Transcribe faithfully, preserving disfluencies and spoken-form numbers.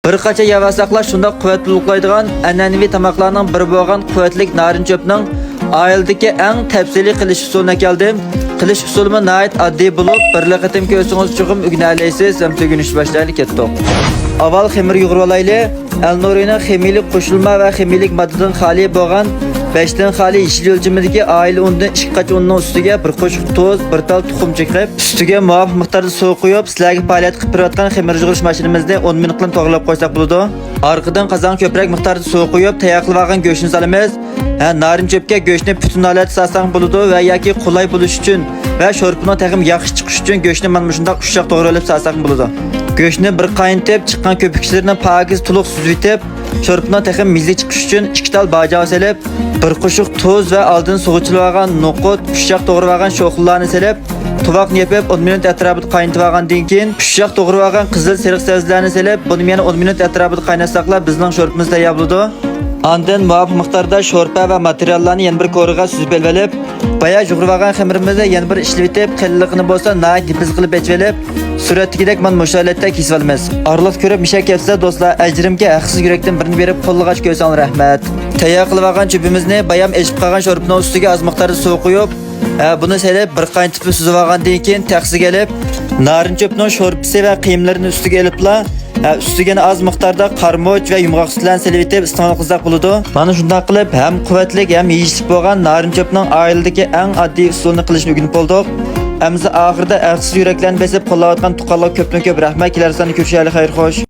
بىر قاچا يەۋەرسەكلا شۇنداق قۇۋۋەت بولۇقلايدىغان ئەنئەنىۋى تاماقلارنىڭ بىرى بولغان قۇۋۋەتلىك نارىن چۆپنىڭ ئائىلىدىكى ئەڭ تەپسىلىي قىلىش ئۇسۇلىنى ئەكەلدىم. قىلىش ئۇسۇلىمۇ ناھايىتى ئاددىي بولۇپ، بىرلا قېتىم كۆرسىڭىز چوقۇم ئۆگىنەلەيسىز. ئەمدى ئۆگىنىشكە باشلايلى، كەتتۇق. ئاۋۋال خېمىر يۇغۇرۇۋالايلى. ئەلنۇرىنىڭ خىمىيىلىك قوشۇلما ۋە خىمىيىلىك ماددىدىن خالىي بولغان بەشتىن خالىي يېشىل ئۆلچىمىدىكى ئائىلە ئۇنىدىن ئىككى قاچا ئۇننىڭ ئۈستىگە بىر قوشۇق تۇز، بىر تال تۇخۇم چېقىپ، ئۈستىگە مۇۋاپىق مىقداردا سۇ قۇيۇپ، سىلەرگە پائالىيەت قىلىپ بېرىۋاتقان خېمىر يۇغۇرۇش ماشىنىمىزنى ئون مىنۇت قىلىپ توغرىلاپ قويساق بولىدۇ. ئارقىدىن قازانغا كۆپرەك مىقداردا سۇ قۇيۇپ، تەييار قىلىۋالغان گۆشنى سالىمىز. ھە، نارىن چۆپكە گۆشنى پۈتۈن ھالەتتە سالساڭ بولىدۇ ۋە ياكى قولاي بولۇشى ئۈچۈن ۋە شورپىنىڭ تېخىمۇ ياخشى چىقىشى ئۈچۈن گۆشنى مانا مۇشۇنداق ئۇششاق توغرىلىپ سالساقمۇ بولىدۇ. گۆشنى بىر قاينىتىپ، چىققان كۆپۈكچىلىرىنى پاكىز تولۇق سۈزۈۋېتىپ، شورپىنىڭ تېخىمۇ مەززىلىك چىقىشى ئۈچۈن ئىككى تال باجاۋ سېلىپ، بىر قوشۇق تۇز ۋە ئالدىن سۇغا چىلىۋالغان نوقۇت، ئۇششاق توغرىۋالغان شوخلىلارنى سېلىپ، تۇۋاقنى يېپىپ، ئون مىنۇت ئەتراپىدا قاينىتىۋالغاندىن كېيىن، ئۇششاق توغرىۋالغان قىزىل سېرىق سەۋزىلەرنى سېلىپ، بۇنىمۇ يەنە ئون مىنۇت ئەتراپىدا قايناتساقلا، بىزنىڭ شورپىمىز تەييار بولىدۇ. ئاندىن مۇۋاپىق مىقداردا شورپا ۋە ماتېرىياللارنى يەنە بىر كورىغا سۈزۈپ ئېلىۋېلىپ، بايا يۇغۇرۇۋالغان خېمىرىمىزنى يەنە بىر ئىشلىۋېتىپ، قېلىنلىقىنى بولسا ناھايىتى نېپىز قىلىپ ئېچىۋېلىپ، سۈرەتتىكىدەك مانا مۇشۇ ھالەتتە كېسىۋالىمىز. ئارىلىق كۆرۈپ مۇشۇ كەپسىلە دوستلار، ئەجرىمگە ھەقسىز يۈرەكتىن بىرنى بېرىپ قوللىغاچ كۆرسەڭلار رەھمەت. تەييار قىلىۋالغان چۆپىمىزنى بايام ئېچىپ قالغان شورپىنىڭ ئۈستىگە ئاز مىقداردا سۇ قۇيۇپ، ھە، بۇنى سېلىپ، بىر قاينىتىپ سۈزۈۋالغاندىن كېيىن تەخسىگە ئېلىپ، نارىن چۆپنىڭ شورپىسى ۋە قىيمىلىرىنى ئۈستىگە ئېلىپلا، ھە، ئۈستىگە يەنە ئاز مىقداردا قارىمۇچ ۋە يۇمغاق سۈتلەرنى سېلىۋېتىپ ئىستېمال قىلساق بولىدۇ. مانا شۇنداق قىلىپ ھەم قۇۋۋەتلىك، ھەم يېيىشلىك بولغان نارىن چۆپنىڭ ئائىلىدىكى ئەڭ ئاددىي ئۇسۇلىنى قىلىشنى ئۆگىنىپ بولدۇق. ئەمدى ئاخىرىدا ھەقسىز يۈرەكلەرنى بېسىپ قوللاۋاتقان تۇغقانلارغا كۆپتىن كۆپ رەھمەت. كېلەر ساندا كۆرۈشەيلى، خەير خوش.